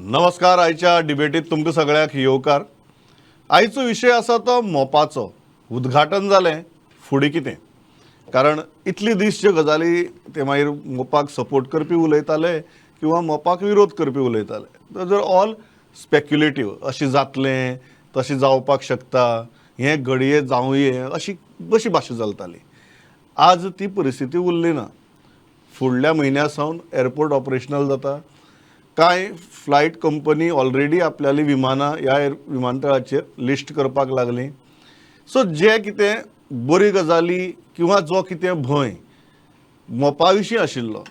नमस्कार. आयच्या डिबेटीत तुमकां सगळ्यांक येवकार. आयचो विशय आसा तो मोपाचो. उद्घाटन जालें, फुडें कितें? कारण इतले दीस ज्यो गजाली ते मागीर मोपाक सपोर्ट करपी उलयताले किंवा मोपाक विरोध करपी उलयताले, जर ऑल स्पेक्युलेटीव, अशें जातलें, तशें जावपाक शकता, हें घडये जावये, अशी अशी भाशा चलताली. आज ती परिस्थिती उरली ना. फुडल्या म्हयन्या सावन एअरपोर्ट ऑपरेशनल जाता. कांय फ्लायट कंपनी ऑलरेडी आपल्याली विमानां ह्या विमानतळाचेर लिस्ट करपाक लागली. सो जे कितें बरी गजाली किंवा जो कितें भंय मोपा विशीं आशिल्लो,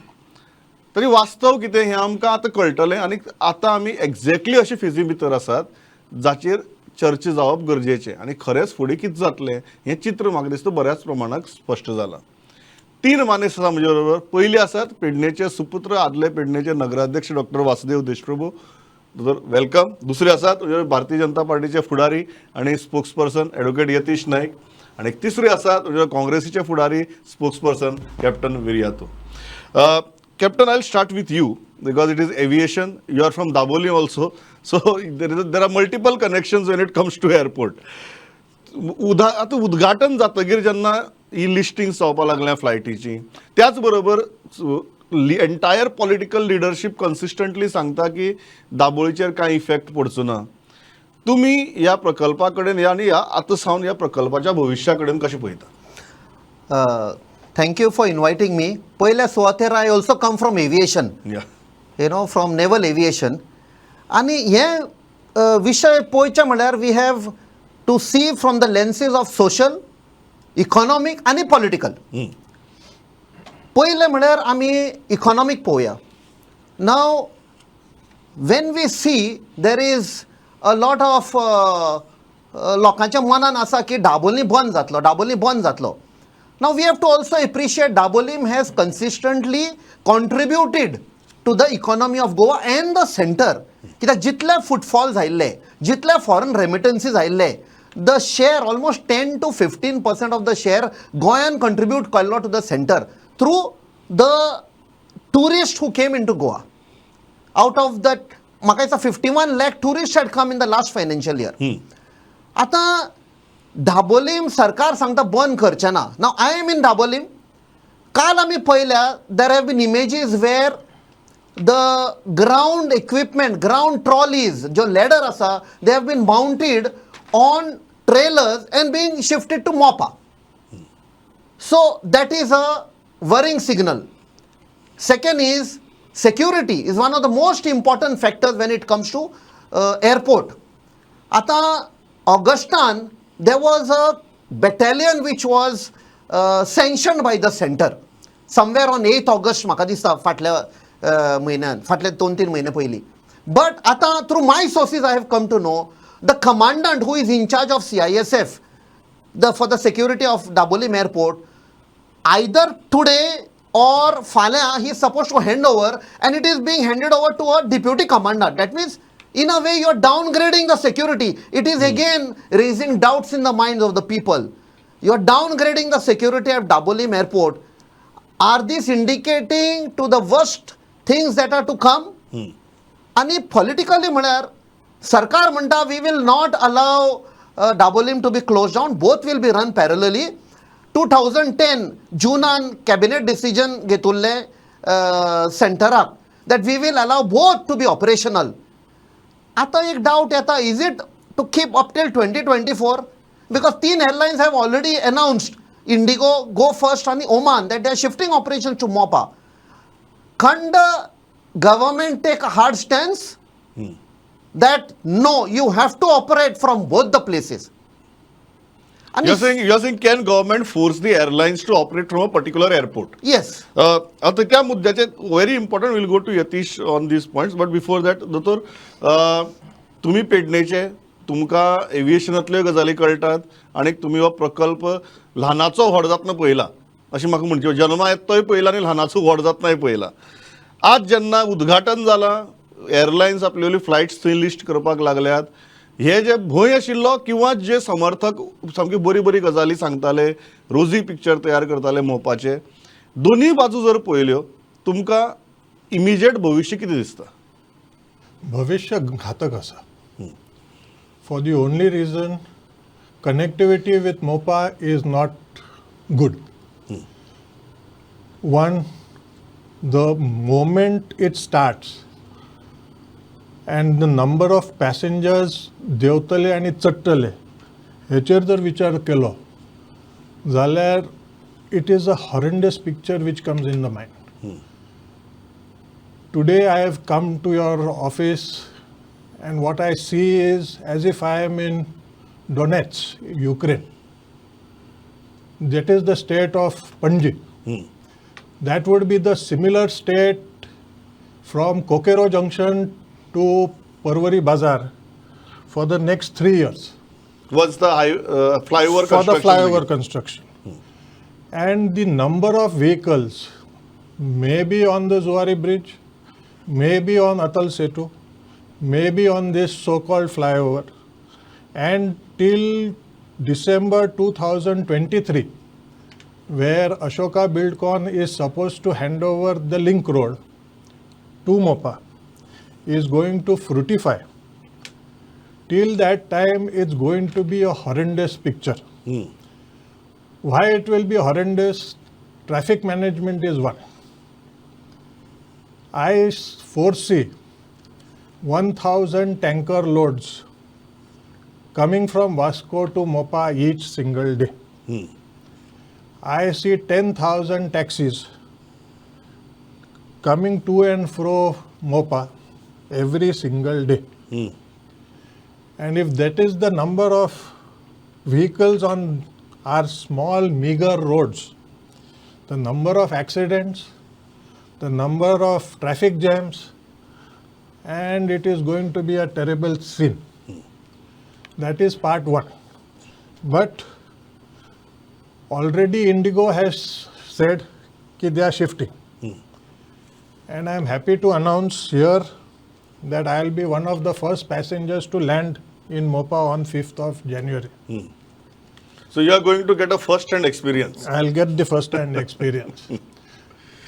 तरी वास्तव कितें हें आमकां आतां कळटलें. आनी आतां आमी एक्झॅक्टली अशे फेजी भितर आसात जाचेर चर्चा जावप गरजेचें. आनी खरेंच फुडें कितें जातलें हें चित्र म्हाका दिसता बऱ्याच प्रमाणात स्पश्ट जालां. तीन मानेस्त आसा म्हजे बरोबर. पयली आसात पेडणेचे सुपुत्र, आदले पेडणेचे नगराध्यक्ष डॉक्टर वासुदेव देशप्रभू. दोतोर, welcome. दुसरे आसात म्हणजे भारतीय जनता पार्टीचे फुडारी आनी spokes person advocate Yatish Naik. आनी तिसरे आसात म्हणजे काँग्रेसीचे फुडारी, spokes person captain Viriato. Captain, I start with you because it is aviation. You are from Dabolim also, so there are multiple connections when it comes to airport. उदा आतां उद्घाटन जातगीर जेन्ना ही लिस्टिंग जावपाक लागल्या फ्लायटीची, त्याच बरोबर एंटायर पॉलिटिकल लिडरशीप कन्सिस्टंटली सांगता की दाबोळीचेर कांय इफेक्ट पडचो ना, तुमी ह्या प्रकल्पा कडेन आनी ह्या आतां सावन ह्या प्रकल्पाच्या भविश्या कडेन कशें पळयता? Thank you for inviting me. पयल्या सुवातेर I also come from aviation, from naval aviation. आनी हे विशय पळोवचे म्हळ्यार we have to see from the lenses of social, economic आनी पॉलिटिकल. पयलें म्हळ्यार आमी इकॉनॉमीक पळोवया. Now, when we see, there is a lot of लोकांच्या मनान आसा की दाबोली बंद जातलो, दाबोली बंद जातलो. Now, we have to also appreciate Dabolim has consistently contributed to the economy of Goa and the center, कित्याक जितले फुटफॉल्स आयिल्ले, जितले फॉरन रेमिटन्सीज आयिल्ले, the share, almost 10 to 15% of the share गोंयान कंट्रिब्यूट केल्लो to the center through the tourist who came into Goa. Out of that, म्हाका दिसता, 51 lakh tourist had come in the last financial year. आतां दाबोलीम सरकार सांगता बंद करचें ना. Now, I am in Dabolim. काल आमी पळयल्या, there have been images where the ground equipment, ground trolleys, ज्यो लॅडर आसा, they have been mounted on trailers and being shifted to Mopa. So that is a worrying signal. Second is, security is one of the most important factors when it comes to airport. आतां Augustan there was a battalion which was sanctioned by the center somewhere on 8th August, म्हाका दिसता फाटल्या म्हयन्यान, फाटले 2-3 म्हयने पयलीं. But आतां through my sources I have come to know the commandant who is in charge of CISF, the for the security of Dabolim airport, either today or फाल्यां he is supposed to hand over, and it is being handed over to a deputy commandant. That means, in a way, you are downgrading the security. It is again raising doubts in the minds of the people. You are downgrading the security at Dabolim airport. Are this indicating to the worst things that are to come? आणि politically म्हळ्यार सरकार म्हणटा, we will not allow Dabolim to be close down, both will be run parallelly. 2010 जुनान cabinet decision घेतिल्लें सेंटराक that we will allow both to be operational. आतां एक डावट येता, is it to keep up till 2024? Because तीन airlines have already announced, IndiGo, Go First आनी Oman, that they are shifting operation to Mopa. Can the government take a hard stance that no, you have to operate from both the places? And You're saying can government force the airlines to operate from a particular airport? Yes. आता त्या मुद्द्याचे very important, we'll go to Yatish on these points, but before that, दोतोर, तुमी पेडणेचे, तुमकां एविएशनांतल्यो गजाली कळटात आनी तुमी हो प्रकल्प ल्हानाचो व्हड जातना पळयला अशें म्हाका म्हणचें. जल्मा येत तोय पळयला आनी ल्हानाचो व्हड जातनाय पळयला. आज जेन्ना उद्घाटन जालां, एअरलायन्स आपल्यो फ्लायट्स थंय लिस्ट करपाक लागल्यात, हे जे भंय आशिल्लो किंवा जे समर्थक सामकी बरी बरी गजाली सांगताले, रोजी पिक्चर तयार करताले मोपाचे, दोनूय बाजू जर पळयल्यो, तुमकां इमिजिएट भविश्य कितें दिसता? भविश्य घातक आसा, for the only reason connectivity with Mopa is not good. One, the moment it starts and the number of passengers देंवतले आनी चडटले हेचेर जर विचार केलो जाल्यार it is a horrendous picture which comes in the mind. Today I have come to your office and what I see is as if I am in Donetsk, Ukraine. That is the state of Panji. That would be the similar state from Coqueiro Junction to Porvorim Bazaar for the next 3 years. Once the high flyover For the flyover construction. And the number of vehicles may be on the Zuari Bridge, maybe on Atal Setu, maybe on this so-called flyover, and till December 2023, where Ashoka Buildcon is supposed to hand over the link road to Mopa, is going to fructify. Till that time, it's going to be a horrendous picture. Why it will be horrendous? Traffic management is one. I foresee 1,000 tanker loads coming from Vasco to Mopa each single day. I see 10,000 taxis coming to and fro Mopa every single day. And if that is the number of vehicles on our small meager roads, the number of accidents, the number of traffic jams, and it is going to be a terrible scene. That is part one. But already Indigo has said that they are shifting. And I am happy to announce here that I will be one of the first passengers to land in Mopa on 5th of January. So you are going to get a first hand experience. I'll get the first hand experience.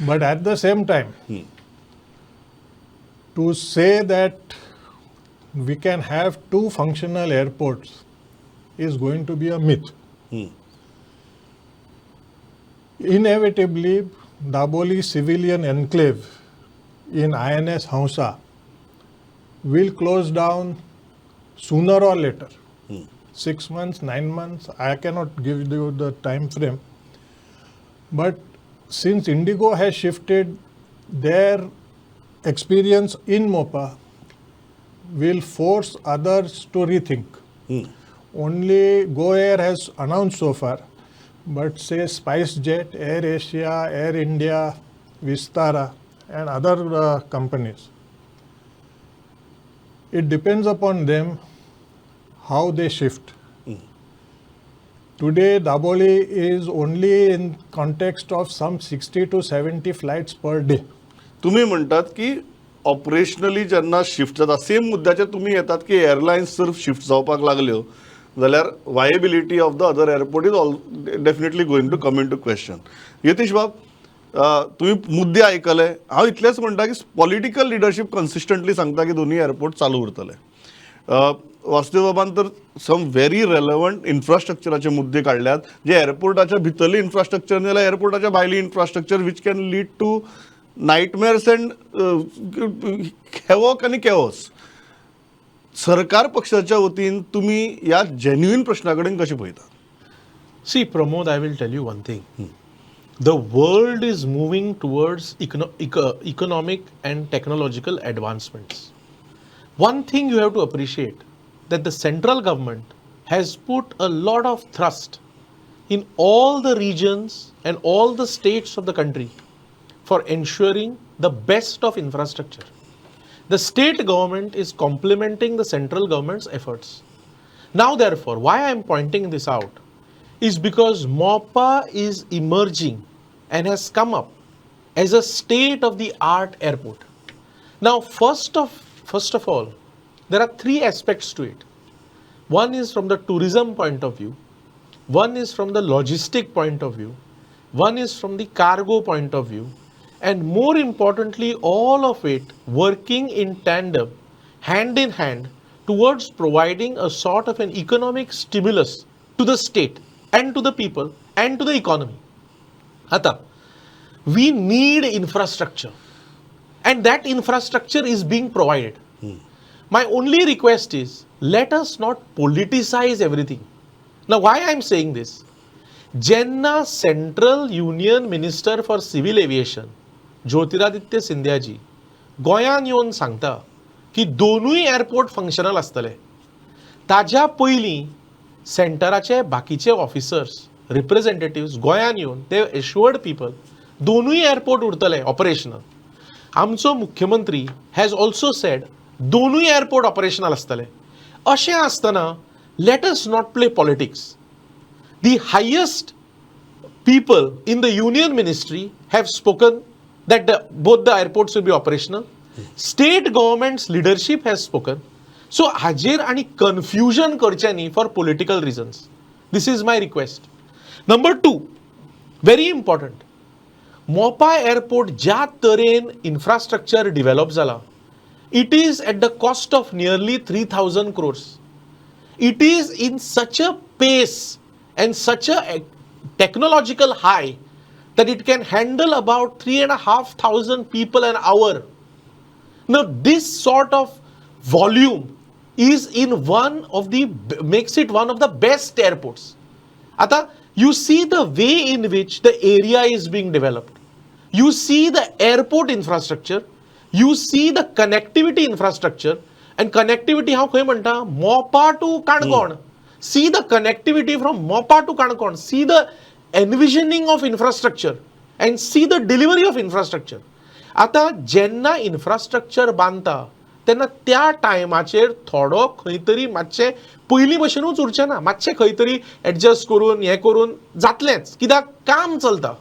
But at the same time, to say that we can have two functional airports is going to be a myth. Inevitably, Daboli civilian enclave in INS Hansa will close down sooner or later. 6 months, 9 months, I cannot give you the time frame. But since Indigo has shifted, their experience in Mopa will force others to rethink. Only Go Air has announced so far, but say SpiceJet, Air Asia, Air India, Vistara, and other companies. It depends upon them how they shift. Today, Daboli is only in context of some 60 to 70 flights per day. तुम्ही म्हणतात की operationally जेन्ना shift जाता, same मुद्द्याचेर तुम्ही येतात की airlines जर shift जावपाक लागल्यो जाल्यार viability of the other airport is all definitely going to come into question. Yatish बाब, तुमी मुद्दे आयकले. हांव इतलेंच म्हणटा की पॉलिटिकल लिडरशीप कन्सिस्टंटली सांगता की दोनूय एअरपोर्ट चालू उरतले. वासुदेव बाबान तर सम व्हेरी रेलेवंट इन्फ्रास्ट्रक्चराचे मुद्दे काडल्यात, जे एअरपोर्टाच्या भितरली इन्फ्रास्ट्रक्चर जाल्यार एअरपोर्टाच्या भायली infrastructure, which can lead to nightmares and havoc आनी केओस. सरकार पक्षाच्या वतीन तुमी ह्या जेन्युइन प्रश्ना कडेन कशें पळयतात? See, Pramod, I will tell you one thing. The world is moving towards economic and technological advancements. One thing you have to appreciate, that the central government has put a lot of thrust in all the regions and all the states of the country for ensuring the best of infrastructure. The state government is complementing the central government's efforts. Now, therefore, why I am pointing this out is because Mopa is emerging and has come up as a state of the art airport. Now, first of all, there are three aspects to it. One is from the tourism point of view, one is from the logistic point of view, one is from the cargo point of view, and more importantly, all of it working in tandem hand in hand towards providing a sort of an economic stimulus to the state and to the people and to the economy. आता we need infrastructure and that infrastructure is being provided. My only request is, let us not politicize everything. Now, why I am saying this? जेन्ना Central Union Minister for Civil Aviation Jyotiraditya सिंधियाजी गोंयान येवन सांगता की दोनूय airport functional आसतले, ताज्या पयलीं सेंटराचे बाकीचे ऑफिसर्स, रिप्रेझेंटेटिव्स गोंयान येवन ते एश्युअर्ड पीपल दोनूय एअरपोर्ट उरतले ऑपरेशनल. आमचो मुख्यमंत्री हॅज ऑल्सो सेड दोनूय एअरपोर्ट ऑपरेशनल आसतले. अशें आसतना let us not play politics. The highest people in the union ministry have spoken that both the airports will be operational. State government's leadership has spoken. So हाजेर आनी confusion करचें न्ही for political reasons. This is my request. Number two, very important, Mopa airport ज्या तरेन infrastructure develop जाला, it is at the cost of nearly 3,000 crores. It is in such a pace and such a technological high that it can handle about 3,500 people an hour. Now, this sort of volume is in one of the, makes it one of the best airports. आता, you see the way in which the area is being developed. You see the airport infrastructure. You see the connectivity infrastructure. And connectivity हांव खंय म्हणटा, Mopa to Canacona. See the connectivity from Mopa to Canacona. See the envisioning of infrastructure and see the delivery of infrastructure. आतां जेन्ना infrastructure बांदता तेन्ना त्या टायमाचेर थोडो खंय तरी मातशें पयलीं भशेनूच उरचें ना, मातशें खंय तरी एडजस्ट करून हें करून जातलेंच, कित्याक काम चलता.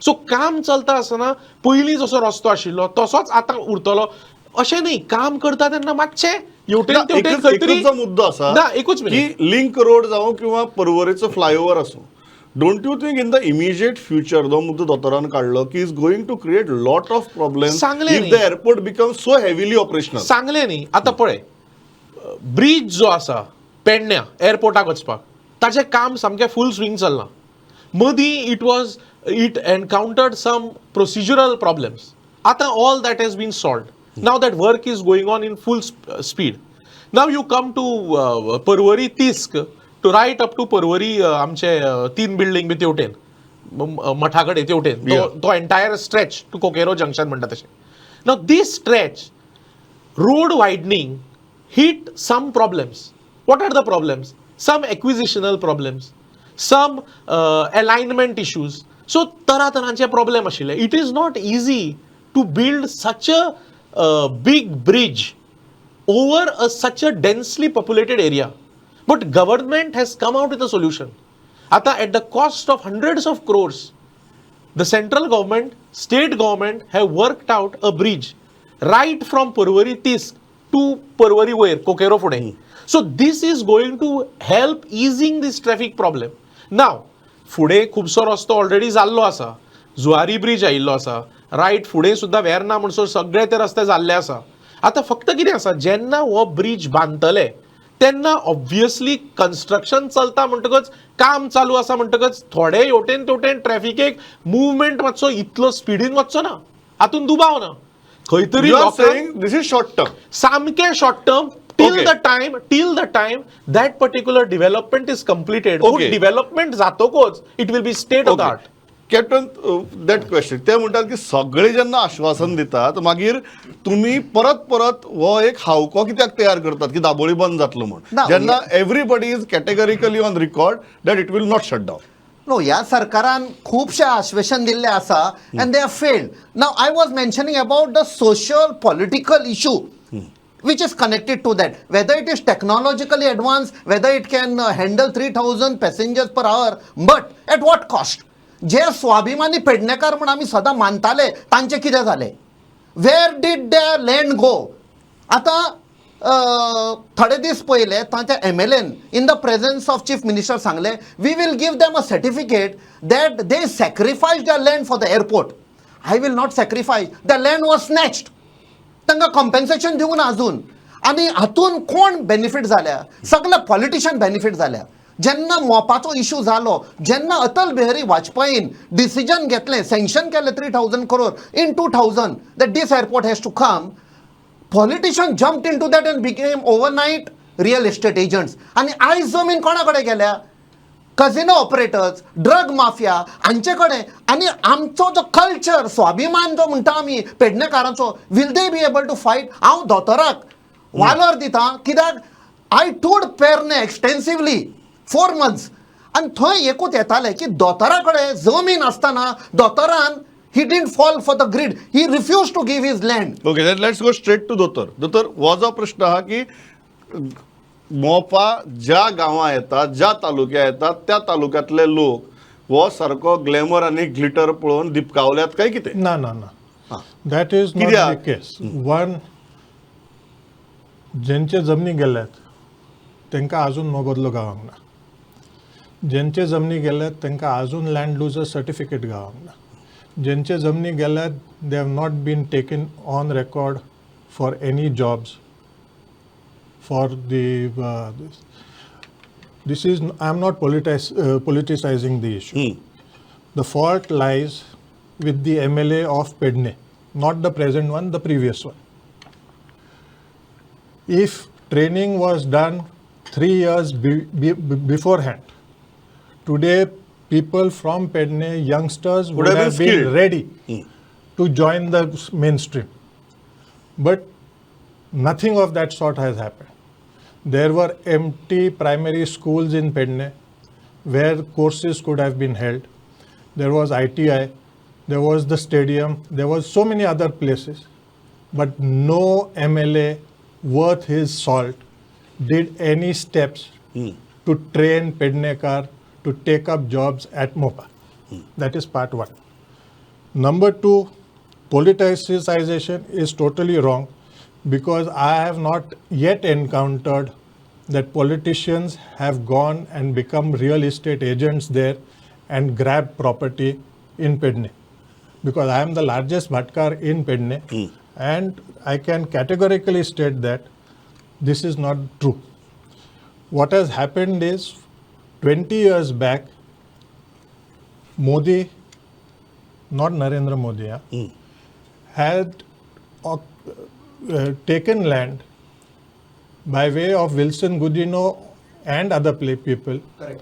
सो काम चलता आसतना पयलीं जसो रस्तो आशिल्लो तसोच आतां उरतलो अशें न्ही. काम करता तेन्ना मातशें हेवटेन तेवटेन खंय तरी मुद्दो आसा ना. एकूच मिनीट, की लिंक रोड जावं किंवा पर्वरेचो फ्लायओवर आसूं, don't you think in the immediate future जो मुद्दो दोतोरान काडलो की is going to create lot of problem सांगलें if the airport become so heavily operational? सांगलें न्ही. आतां पळय, ब्रीज जो आसा पेडण्या एअरपोर्टाक वचपाक, ताचें काम सामकें फूल स्विंग चल्लां. मदीं it encountered some procedural problems. आतां all that has been solved. Now that work is going on in full speed. Now you come to Porvorim Tisk to right up to Porvorim, आमचे तीन building बी तेवटेन मठा कडेन तेवटेन तो entire stretch to Coqueiro junction म्हणटा तशें. Now this stretch road widening hit some problems. What are the problems? Some acquisitional problems, some alignment issues. So तरातरांचे problem आशिल्ले. It is not easy to build such a big bridge over a such a densely populated area. But government has come out with a solution. आता at the cost of hundreds of crores, the central government, state government have worked out a bridge right from Porvorim Tisk to Porvorim वयर कोकेरो फुडें. So this is going to help easing this traffic problem. Now, फुडें खुबसो रस्तो already जाल्लो आसा, Zuari bridge आयिल्लो आसा, right फुडें सुद्दां वेर्ना म्हणसर सगळे ते रस्ते जाल्ले आसा. आतां फक्त कितें आसा, जेन्ना हो ब्रिज बांदतले तेन्ना ऑब्वियसली कन्स्ट्रक्शन चलता म्हणटकच, काम चालू आसा म्हणटकच थोडे हेवटेन तेवटेन ट्रॅफिकेक मुवमेंट मातसो इतलो स्पिडीन वचचो ना, हातून दुबाव ना. खंय तरी this is short term, सामकें short term. Till the time that particular development is completed. Development जातकच it will be state of the art. Captain, that question ते म्हणटात की सगळे जेन्ना आश्वासन दितात मागीर तुमी परत परत हो एक हावको कित्याक तयार करतात की दाबोळी बंद जातलो म्हूण, जेन्ना everybody is categorically on record that it will not shut down. No, ह्या सरकारान खुबशें आश्वासन दिल्लें आसा and they have failed. Now I was mentioning about the social political issue which is connected to that, whether it is technologically advanced, whether it can handle 3,000 passengers per hour, but at what cost? जे स्वाभिमानी पेडणेकार म्हण आमी सदां मानताले तांचें कितें जालें? Where did their land go? आतां थोडे दीस पयले तांच्या MLAन in the presence of chief minister सांगलें, we will give them a certificate that they sacrifice the land for the airport. I will not sacrifice. The land was snatched. तांकां compensation दिवंक ना अजून. आनी हातून कोण बेनिफीट जाल्या? सगळे पॉलिटिशियन बेनिफीट जाल्या. जेन्ना मोपाचो इशू जालो, जेन्ना अटल बिहारी वाजपेयीन डिसिजन घेतलें, सँक्शन केलें 3,000 crore in 2000 that this airport has to come, politician jumped into that and became overnight real estate agents. आनी आयज जमीन कोणा कडेन गेल्या? कझिनो ऑपरेटर्स, ड्रग माफिया हांचे कडेन. आनी आमचो जो कल्चर, स्वाभिमान जो म्हणटा आमी पेडणेकारांचो, will they be able to fight? हांव दोतोराक वालोर दिता, कित्याक I toured Pernem extensively 4 months आनी थंय एकूच येतालें की दोतोरा कडेन जमीन आसतना दोतोरान, he didn't fall for the greed, he refuse to give his land. Okay, then let's go straight to दोतोर. दोतोर, हो जो प्रश्न आहा की मोपा ज्या गांवां येतात, ज्या तालुक्या येतात, त्या तालुक्यांतले लोक हो सारको ग्लॅमर आनी ग्लिटर पळोवन दिपकावल्यात काय कितें? ना ना ना, that is not कित्याक? The case. One, जेंचे जमनी गेल्यात तांकां अजून मोबदलो गावंक ना. जेंचे जमनी गेल्यात तांकां अजून लँड लुजर सर्टिफिकेट गावंक ना. जेंचे जमनी गेल्यात, they have not been taken on record for any jobs for the this is, I am not politicizing the issue. The fault lies with the MLA of Pedne, not the present one, the previous one. If training was done 3 years beforehand, today people from Pedne, youngsters would have been have been skilled. Ready to join the mainstream. But nothing of that sort has happened. There were empty primary schools in Pedne where courses could have been held. There was ITI, there was the stadium, there was so many other places. But no MLA worth his salt did any steps to train Pednekar to take up jobs at MOPA. That is part one. Number two, politicization is totally wrong because I have not yet encountered that politicians have gone and become real estate agents there and grabbed property in Pedne. Because I am the largest Bhatkar in Pedne and I can categorically state that this is not true. What has happened is 20 years back, Modi, not Narendra Modi, yeah, had taken land by way of Wilson Gudino and other people. Correct.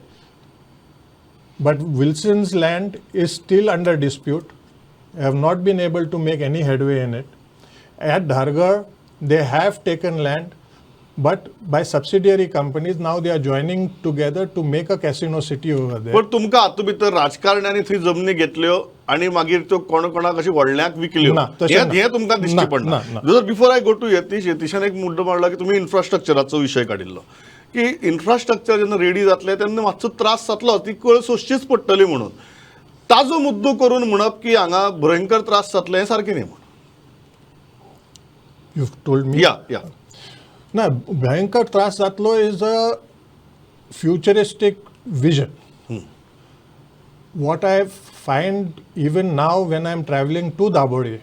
But Wilson's land is still under dispute. I have not been able to make any headway in it. At Dhargal, they have taken land, but by subsidiary companies, now they are joining together to make a casino city over there. पण तुमकां हातूंत भितर राजकारण्यांनी थंय जमनी घेतल्यो आनी मागीर त्यो कोण कोणाक अशी व्हडल्यांक विकल्यो, ना, तशें हें ना. हें तुमकां दिश्टी ना, पडना? ना, ना. Before I go to Yatish, यतीशान एक मुद्दो मांडला की तुमी इन्फ्रास्ट्रक्चराचो विशय काडिल्लो की इन्फ्रास्ट्रक्चर जेन्ना रेडी जातलें तेन्ना मातसो त्रास जातलो, ती कळ सोंसचीच पडटली म्हणून. ताजो मुद्दो करून म्हणप की हांगा भयंकर त्रास जातले हें सारकें न्ही म्हणून. You've told me. या. ना, भयंकर त्रास जातलो is a futuristic vision. What I find even now when I'm traveling to Dabodi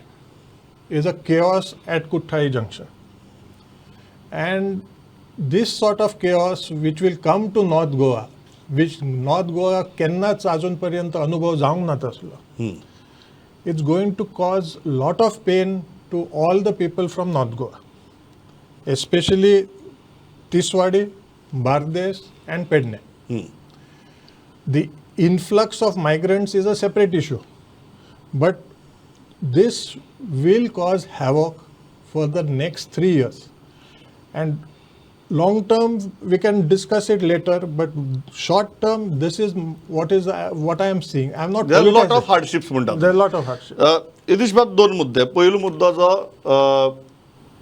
is a chaos at Kutthai Junction. And this sort of chaos which will come to North Goa, which North Goa केन्नाच अजून पर्यंत अनुभव जावंक ना तसलो, it's going to cause lot of pain to all the people from North Goa, especially Tiswadi, Bardes and Pedne. The influx of migrants is a separate issue, but this will cause havoc for the next 3 years. And long term, we can discuss it later, but short term, this is what I am seeing. I am not There are lot of politicizing. Hardships म्हणटा. There are lot of hardships. Yatish बाब, दोन मुद्दे. पयलो मुद्दो जो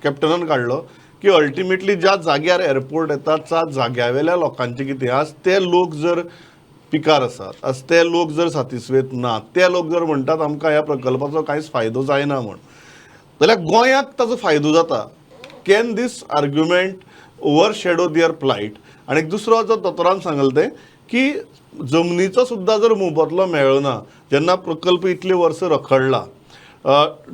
कॅप्टनान काडलो की ultimately ज्या जाग्यार एअरपोर्ट येता त्या जाग्या लोकांचे कितें? आज ते लोक जर पिकार आसात, आज ते लोक जर सातिस्वेत ना, ते लोक जर म्हणटात आमकां ह्या प्रकल्पाचो कांयच फायदो जायना म्हण, जाल्यार गोंयाक ताचो फायदो जाता, can this argument overshadow their plight? आनी दुसरो जो दोतोरान सांगलें तें की जमनीचो सुद्दां जर मोबदलो मेळना, जेन्ना प्रकल्प इतली वर्सां रखडला,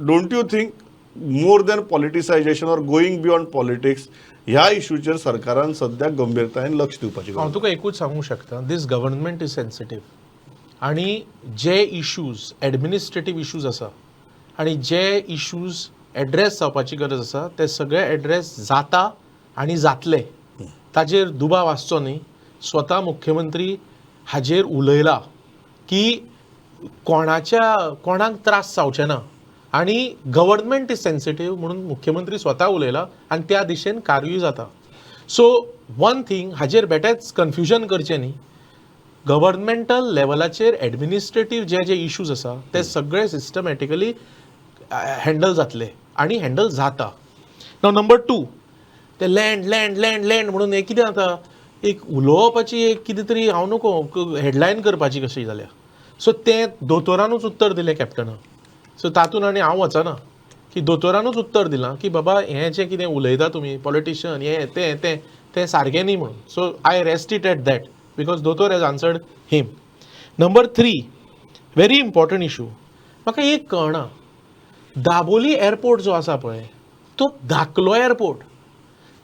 don't you think more than politicization or going beyond politics, ह्या इशूचेर सरकारान सद्याक गंभीरतायेन लक्ष दिवपाची हांव गरज. तुका एकूच सांगूंक शकता, this government is sensitive आनी जे इश्यूज, एडमिनिस्ट्रेटीव इश्यूज आसा आनी जे इश्यूज एड्रेस जावपाची गरज आसा, ते सगळे एड्रेस जाता आनी जातले, ताजेर दुबाव आसचो न्ही. स्वता मुख्यमंत्री हाजेर उलयला की कोणाच्या कोणाक त्रास जावचे ना आनी गव्हर्नमेंट is sensitive म्हणून मुख्यमंत्री स्वता उलयला आनी त्या दिशेन कार्यूय जाता. सो वन थींग, हाजेर बेटेच कन्फ्युजन करचें न्ही. गव्हर्नमेंटल लेवलाचेर एडमिनिस्ट्रेटीव जे जे इश्यूज आसा ते सगळे सिस्टमॅटिकली हँडल जातले आनी हँडल जाता. नाव नंबर टू, ते लँड लँड लँड लँड म्हणून हें कितें जाता, एक उलोवपाची एक कितें तरी हांव नको हेडलायन करपाची कशी जाल्या. सो तें दोतोरानूच उत्तर दिलें कॅप्टनाक. सो तातूंत आनी हांव वचना की दोतोरानूच उत्तर दिलां की बाबा, हें जें कितें उलयता तुमी पॉलिटिशियन हें तें तें तें सारकें न्ही म्हणून. So I rest it at that because दोतोर has answered him. Number three, very important issue. म्हाका एक कळना, दाबोली एअरपोर्ट जो आसा पळय, तो धाकलो एअरपोर्ट,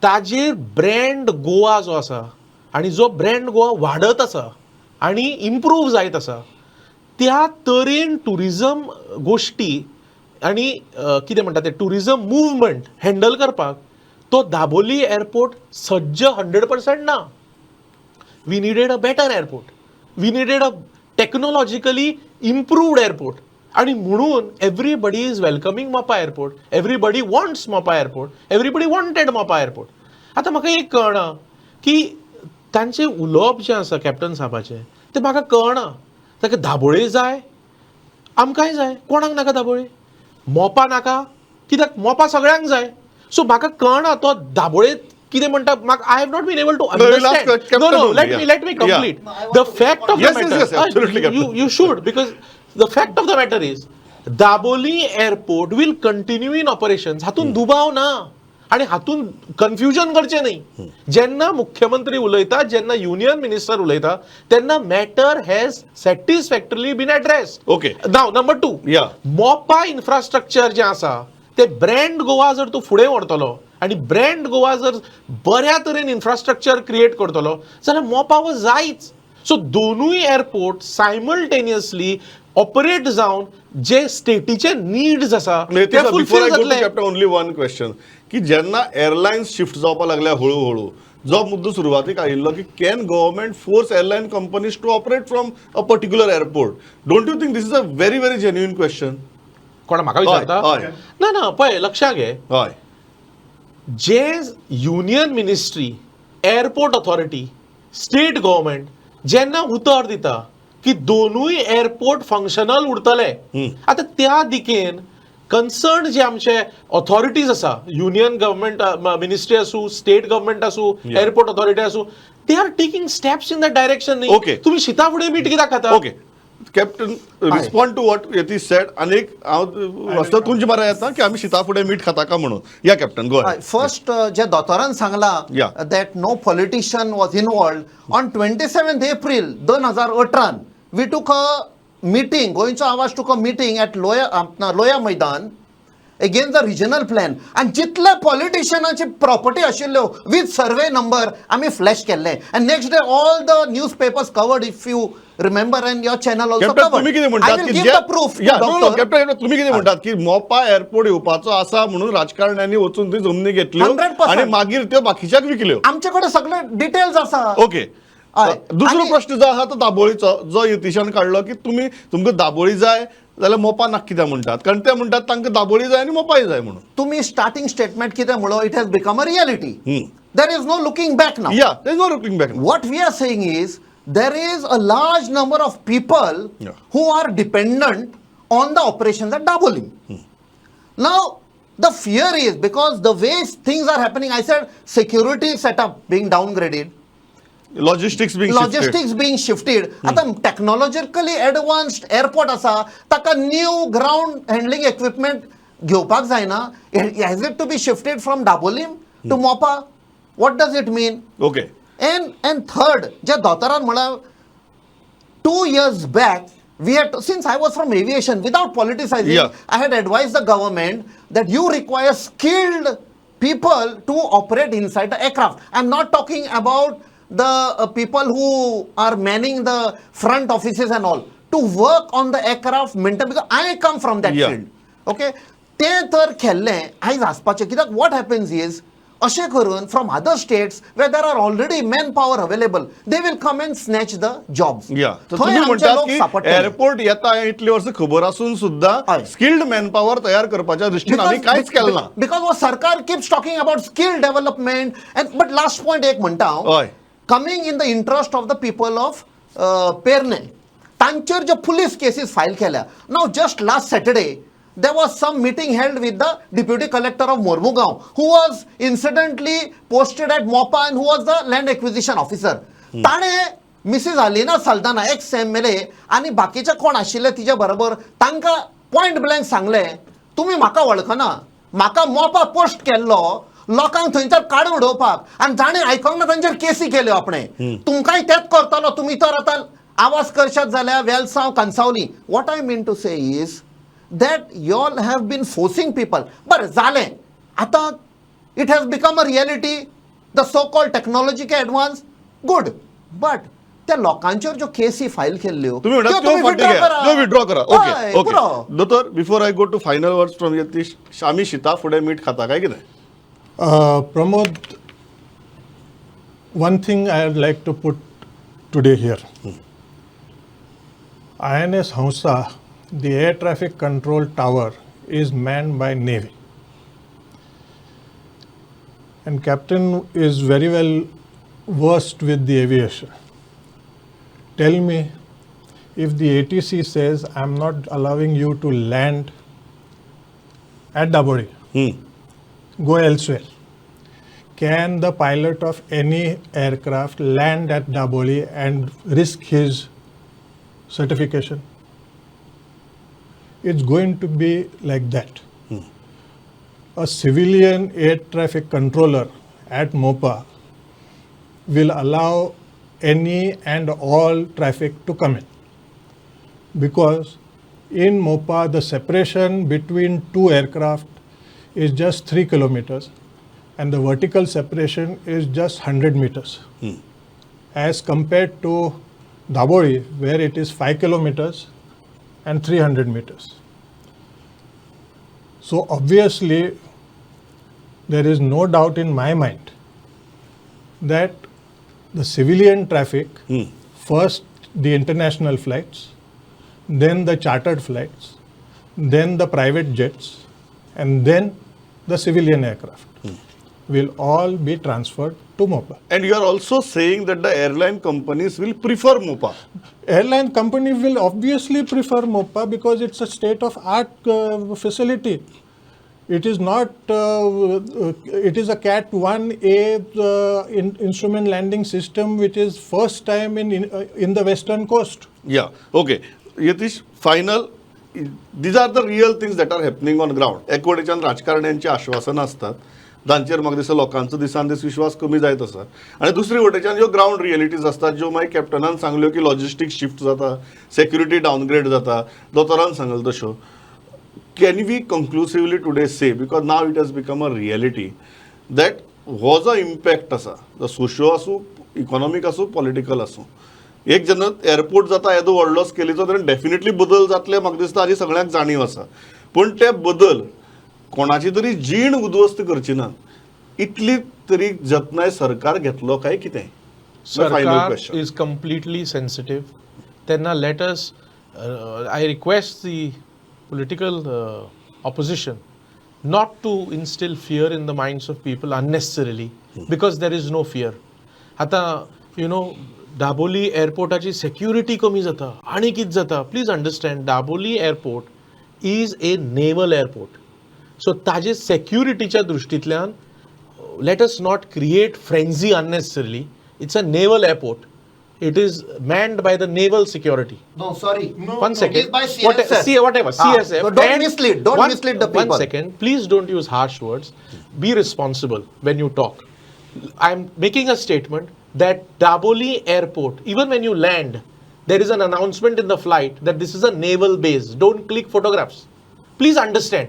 ताजेर ब्रँड गोवा जो आसा आनी जो ब्रँड गोवा वाडत आसा आनी इम्प्रूव जायत आसा, त्या तरेन टुरिजम गोश्टी आनी कितें म्हणटा ते टुरिजम मुवमेंट हँडल करपाक तो दाबोली एअरपोर्ट सज्ज 100% ना. We needed a better airport, we needed a technologically improved airport. आणि म्हणून everybody is welcoming Mopa airport, everybody wants Mopa airport, everybody wanted Mopa airport. आतां म्हाका एक कळना की तांचें उलोवप जें आसा कॅप्टन साहबाचें तें म्हाका कळना. ताका दाबोळे जाय, आमकांय जाय, कोणाक नाका दाबोळे? मोपा नाका कित्याक? मोपा सगळ्यांक जाय. सो म्हाका कळना तो दाबोळे कितें म्हणटा. म्हाका, I have not been able to No, we'll ask understand. No, Captain no, only, let yeah. me let me complete. The fact of the matter, Yes, absolutely, you Captain. You should, because the fact of the matter is Dabolim airport will continue in operations. हातून दुबाव ना आणि हातून confusion करचें न्ही. जेन्ना मुख्यमंत्री उलयता, जेन्ना युनियन मिनिस्टर उलयता, तेन्ना matter has satisfactorily been addressed. Now number two, Mopa infrastructure जें आसा ते ब्रँड गोवा जर तूं फुडें व्हरतलो आनी ब्रँड गोवा जर बऱ्या तरेन इन्फ्रास्ट्रक्चर क्रिएट करतलो जाल्यार मोपा वो जायच. सो दोनूय एअरपोर्ट सायमल्टेनियसली ऑपरेट जावन जे स्टेटीचे नीड्स आसा ते before fulfil I go to जातले. कॅप्टन, ओनली वन क्वेश्चन की जेन्ना एअरलायन्स शिफ्ट जावपाक लागल्या हळू हळू, जो मुद्दो सुरवातीक आयिल्लो की can government force airline companies to operate from a particular airport, don't you think this is a very very genuine question? कोणा म्हाका विचारता? हय. ना ना, पळय, लक्षात घे, जे union ministry, airport authority, state government जेन्ना उतर दिता की दोनूय एअरपोर्ट फंक्शनल उरतले, आतां त्या दिकेन कन्सर्न जे आमचे ऑथॉरिटीज आसा, युनियन गव्हर्मेंट मिनिस्ट्री आसूं, स्टेट गव्हर्मेंट आसूं, एअरपोर्ट ऑथॉरिटी आसूं, they are taking steps in that direction न्ही. तुमी शिता फुडें मीठ कित्याक खाता? Okay captain, respond to what Yatish said. आनी एक हांव वास्तव तुमचे बरें येता की आमी शिता फुडें मीठ खाता का म्हणून. या कॅप्टन, गो. फर्स्ट, जे दोतोरान सांगला that no politician was involved, on 27 April 2018 we took a meeting, गोंयचो आवाज took a meeting at Loya Maidan against the regional plan आनी जितले पॉलिटिशियनाची प्रॉपर्टी आशिल्ल्यो विथ सर्वे नंबर आमी फ्लॅश केल्ले and next day all the newspapers covered, if you remember, and your channel also. Captain, तुम्ही कितें म्हणटात I की will give the proof. या, नो नो कॅप्टन, तुम्ही कितें म्हणटात की मोपा एअरपोर्ट येवपाचो आसा म्हणून राजकारण्यांनी वचून ती जमनी घेतल्यो 100%. आणि मागीर त्यो बाकीच्याक विकल्यो? आमचे कडेन सगळे डिटेल्स आसा. ओके. दुसरो प्रश्न जो आसा तो दाबोळीचो, जो यतीशान काडलो की तुमी तुमकां दाबोळी जाय जाल्यार मोपा नाक कित्याक म्हणटात? कारण ते म्हणटात तांकां दाबोळी जाय आनी मोपाय जाय म्हणून. तुम्ही स्टार्टिंग स्टेटमेंट कितें म्हणलो, it has become a reality, there is no looking back now. Yeah, there is no looking back. What we are saying is there is a large number of people who are dependent on the operations at Dabolim. Now, the fear is because the way things are happening, I said security setup being downgraded, logistics being logistics being shifted. आता technologically advanced airport आसा, ताका new ground handling equipment घेवपाक जायना? Has it to be shifted from Dabolim to Mopa? What does it mean? And third, जे दोतोरान म्हळां, 2 years back We had since I was from aviation, without politicizing, I had advised the government that you require skilled people to operate inside the aircraft. I'm not talking about the people who are manning the front offices and all to work on the aircraft maintain, because I come from that field. Okay, तें तर केल्लें आयज आसपाचें. कित्याक what happens is, अशें करून from other states where there are already man power available, they will come and snatch the jobs. या, तर तुम्ही म्हणतात की एअरपोर्ट येता हें इतली वर्सां खबर आसून सुद्दां स्किल्ड मॅनपॉवर तयार करपाच्या दृश्टीन आमी कांयच केलें ना. Because हो सरकार keeps talking about skill development and, but last point एक म्हणटा हांव, coming in the interest of the people of Pernem, तांचेर ज्यो पुलीस केसीस फायल केल्या. Now just last Saturday there was some meeting held with the deputy collector of Mormugao, who was incidentally posted at Mopa and who was the land acquisition officer. ताणें Mrs Alina Saldanha, ex MLA, आनी बाकीचे कोण आशिल्ले तिच्या बरोबर, तांकां point blank सांगलें, तुमी म्हाका वळखना, म्हाका मोपा पोस्ट केल्लो लोकांक थंयसर काडून उडोवपाक, आनी जाणें आयकोंक ना तांचेर केसी केल्यो आपणें. तुमकांय तेंच करतलो, तुमी तर आतां आवाज करशात जाल्यार वेलसांव Cansaulim. What I mean to say is that y'all have been forcing people. बरें जालें, आतां it has become a reality, the so called technological advance, good, but त्या लोकांचेर ज्यो केसी फायल केल्ल्यो, तुम्ही म्हणतात त्यो त्यो फाटी withdraw घ्या, करा. त्यो विड्रॉ करा. ओके. हय, ओके. पुरो. दोतोर, before I go to final words from Yatish, आमी शिता फुडें मीठ खाता काय कितें? Pramod, one thing I would like to put today here. INS Hamsa, the air traffic control tower, is manned by Navy. And Captain is very well versed with the aviation. Tell me, if the ATC says, I am not allowing you to land at Dabolim, go elsewhere, can the pilot of any aircraft land at Dabolim and risk his certification? It's going to be like that. A civilian air traffic controller at Mopa will allow any and all traffic to come in, because in Mopa the separation between two aircraft is just 3 kilometers and the vertical separation is just 100 meters, as compared to Dabolim, where it is 5 kilometers and 300 meters. So obviously there is no doubt in my mind that the civilian traffic, first the international flights, then the chartered flights, then the private jets, and then the civilian aircraft will all be transferred to Mopa. And you are also saying that the airline companies will prefer Mopa. Airline company will obviously prefer Mopa because it's a state of art facility. It is not, it is a Cat 1A instrument landing system, which is first time in the western coast. Yeah, okay. Yatish, final, these are the real things that are happening on ground. एक वटेच्यान राजकारण्यांची आश्वासनां आसतात जांचेर म्हाका दिसता लोकांचो दिसान दीस विश्वास कमी जायत आसा, आनी दुसरी वटेच्यान ह्यो ग्रावंड रियलिटीज आसतात ज्यो मागीर कॅप्टनान सांगल्यो की लॉजिस्टीक शिफ्ट जाता, सेक्युरिटी डावनग्रेड जाता, दोतोरान सांगल तश्यो. Can we conclusively today say, because now it has become a reality, that हो जो इम्पॅक्ट आसा, जो सोशियो आसूं, इकॉनॉमीक आसूं, पॉलिटिकल आसूं, एक जेन्ना एअरपोर्ट जाता येदो व्हडलो स्केलीचो तेन्ना डेफिनेटली बदल जातले, म्हाका दिसता हाजी सगळ्यांक जाणीव आसा, पूण ते बदल कोणाची तरी जीण उद्ध्वस्त करची ना इतली तरी जतनाय सरकार घेतलो काय कितें? Final सरकार question. is completely sensitive. तेन्ना let us, I request the political opposition not to instill fear in the minds of people unnecessarily, because there is no fear. आतां दाबोली एअरपोर्टाची सेक्युरिटी कमी जाता आनी कितें जाता. Please understand, Dabolim airport is a naval airport, so ताजे सेक्युरिटीच्या दृश्टींतल्यान let us not create frenzy unnecessarily. It's a naval airport. It is manned by the naval security. No, sorry. One second. It is by CSF. See, whatever. Ah, CSF. So don't And mislead. Don't mislead the people. One second. Please don't use harsh words. Be responsible when you talk. I'm making a statement that Dabolim Airport, even when you land, There is an announcement in the flight that this is a naval base. Don't click photographs. Please understand.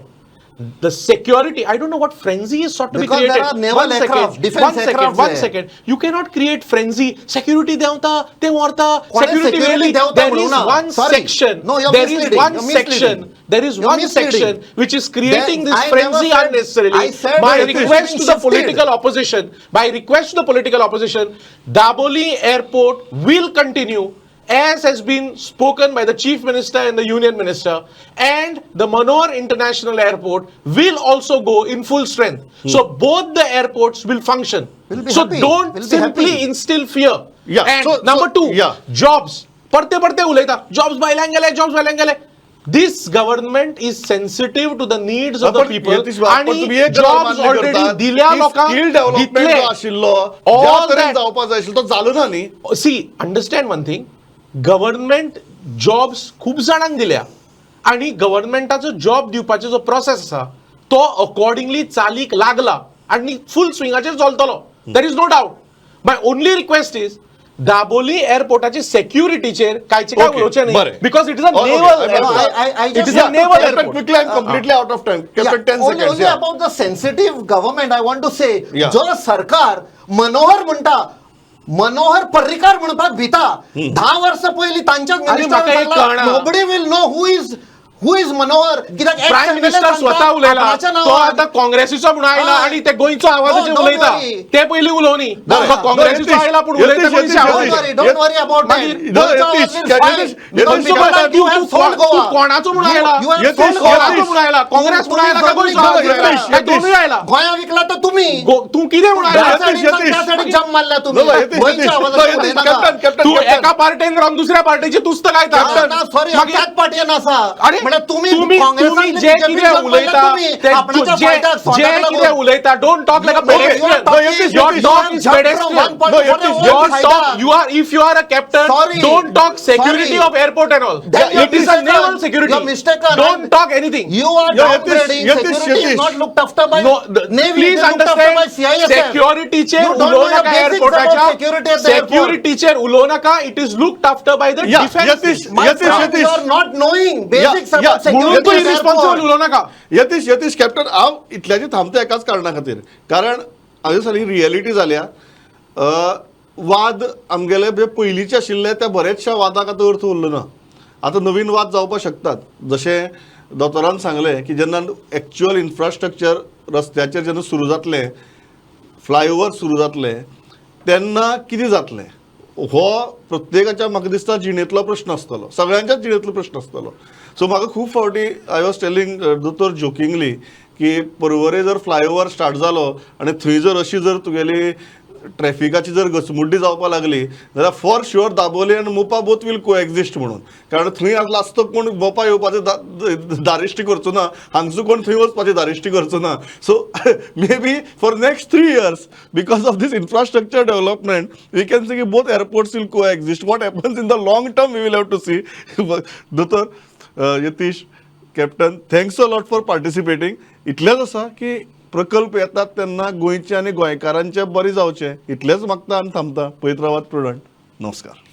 The security, I don't know what frenzy is sought to Because be created. There are naval aircraft, defense aircraft One there. Second. You cannot create frenzy. Security देंवता, ते व्हरता. कोणे Security security really, देंवता there is म्हणूना. One Sorry. Section. No, you're There is misleading. one You're misleading. Section. There is You're one misleading. Section which is creating There- this I never frenzy said- unnecessarily. I said My that it is request being to the shifted. Political opposition, my request to the political opposition, Daboli Airport will continue as has been spoken by the Chief Minister and the Union Minister, and the Manohar International Airport will also go in full strength. So both the airports will function. We'll be So happy. Don't We'll be simply happy. Instill fear. Yeah, And number two, yeah. Jobs. परते परते उलयता, jobs भायल्यान गेले, jobs भायल्यान गेले. This government is sensitive to the needs of the पण people. Yatish बाब, पण आणि तुम्ही एक गजाल जॉब्स मान्य ऑलरेडी करतात दिल्या की लोकांक स्किल डेव्हलपमेंट दितले. जो आशिल्लो, ज्या All तरेन that. जावपा जाय आशिल्लो तो जालो ना न्ही. See, understand one thing, government jobs खूब जाणांक दिल्या आनी गव्हर्मेंटाचो जॉब दिवपाचो जो प्रोसेस आसा तो अकॉर्डिंगली चालीक लागला आनी फूल स्विंगाचेर चलतलो. There is no doubt. My only request is, Dabolim एअरपोर्टाची सेक्युरिटीचेर कांयचे काय Okay, उलोवचें न्ही, बरें. Because it is a Okay, naval I it just is a want to naval tell- airport. Quickly, I am completely out of time. Captain, 10 only, seconds. Only about the sensitive government, I want to say, जो सरकार मनोहर म्हणटा, मनोहर पर्रीकार म्हणपाक भिता, 10 वर्सां पयलीं तांच्याच आनी म्हाका एक कळना. Nobody will know who is Manohar, कित्याक ex prime MLA minister सांगता स्वता उलयला, आपणाच्या तो नांवान. आता काँग्रेसीचो म्हणून आयला हय. आणि ते गोंयचो आवाजाचेर No, don't उलयता. Worry. ते पयलीं उलोवनी. बरें. काँग्रेसीचो यतीश, आयला पूण यतीश, उलयता यतीश, गोंयच्या Yatish, Don't आवाजाचेर. worry, don't worry about that. मागीर- No, गोंयचो यतीश, आवाज will Yatish, fine. Yatish, Because Yatish, people like you have sold तू Goa. कोणाचो म्हणून आयला? You have Yatish, sold Goa. कोणाचो म्हणून आयला? काँग्रेस म्हणून आयला का गोंयचो आवाज यतीश, म्हणून आयला? यतीश. काय दोनूय आयला? गोंया विकला तर तुम्ही. तूं कितें म्हणून आयला? ह्या यतीश, सायडीन यतीश. त्या सायडीन जम्प मारल्या तुम्ही. No, no, Yatish, गोंयच्या यतीश. आवाजाचेर No, Yatish, उलयनाका. Captain, captain, तूं कॅप्टन. एका पार्टेन रावन दुसऱ्या पार्टेची तुस्त लायता. ना, ना, सॉरी, मागीर- त्याच पार्टीन आसा. अरे म्हळ्यार तुम्ही तुम्ही काँग्रेसांतले जे BJP कितें जम्प मारल्या उलयता तुम्ही. ते आपणाच्या जे फायद्याक, जे स्वताक कितें लागून. उलयता, don't talk like a No, you are pedestrian. talking- Yatish, Your Yatish, talk is jumped from pedestrian. one party No, for your Yatish, own Your फायदा. talk, you are, if you are a captain, Sorry. Don't talk security Sorry. Of airport and all. Then you're It is a mistaken. Naval security. You're mistaken. Don't talk anything. You are Yeah, Yatish, downgrading. Yatish, Security is Yatish. not looked after by No, Navy. Please It is looked after by understand, CISF. सेक्युरिटीचेर You don't know उलोवं your नाका basics about एअरपोर्टाच्या. Security at the airport. सेक्युरिटीचेर उलोवं नाका. It is looked after by the Yeah, defence. Yatish, My Yatish, friend, Yatish. you are not knowing basics Yeah, about yeah. म्हणून security तूं at the irresponsible airport. उलोवं नाका. Yatish, Yatish, captain, हांव इतल्याचे थांबता एकाच कारणा खातीर, कारण हांवें साली रियलिटी जाल्या. वाद आमगेले जे पयलींचे आशिल्ले त्या बरेचशा वादाक आतां अर्थ उरलो ना. आतां नवीन वाद जावपाक शकतात, जशें दोतोरान सांगलें की जेन्ना एक्च्युअल इन्फ्रास्ट्रक्चर रस्त्याचेर जेन्ना सुरू जातलें, फ्लायओवर सुरू जातले, तेन्ना कितें जातलें हो प्रत्येकाच्या म्हाका दिसता जिणेंतलो प्रश्न आसतलो, सगळ्यांच्याच जिणेंतलो प्रश्न आसतलो. सो म्हाका खूब फावटी I was telling दोतोर जोकिंगली की परवरे जर फ्लायओवर स्टार्ट जालो आनी थंय जर अशी जर तुगेली ट्रॅफिकाची जर घचमुड्डी जावपाक लागली जाल्यार फॉर शुअर दाबोली आनी मोपा बोथ will coexist म्हणून, कारण थंय लास्ट कोण मोपा येवपाचें दारिश्टी करचो ना, हांगचो कोण थंय वचपाची दारिश्टी करचो ना. So maybe for next 3 years because of this infrastructure development we can see की both airports will coexist. What happens in the long term we will have to see. दोतोर Yatish, captain, thanks a lot for participating. इतलेंच आसा की प्रकल्प येतात तेन्ना गोंयचे आनी गोंयकारांचे बरें जावचें इतलेंच मागता आनी थांबता. पळयत रावात प्रुडंट. नमस्कार.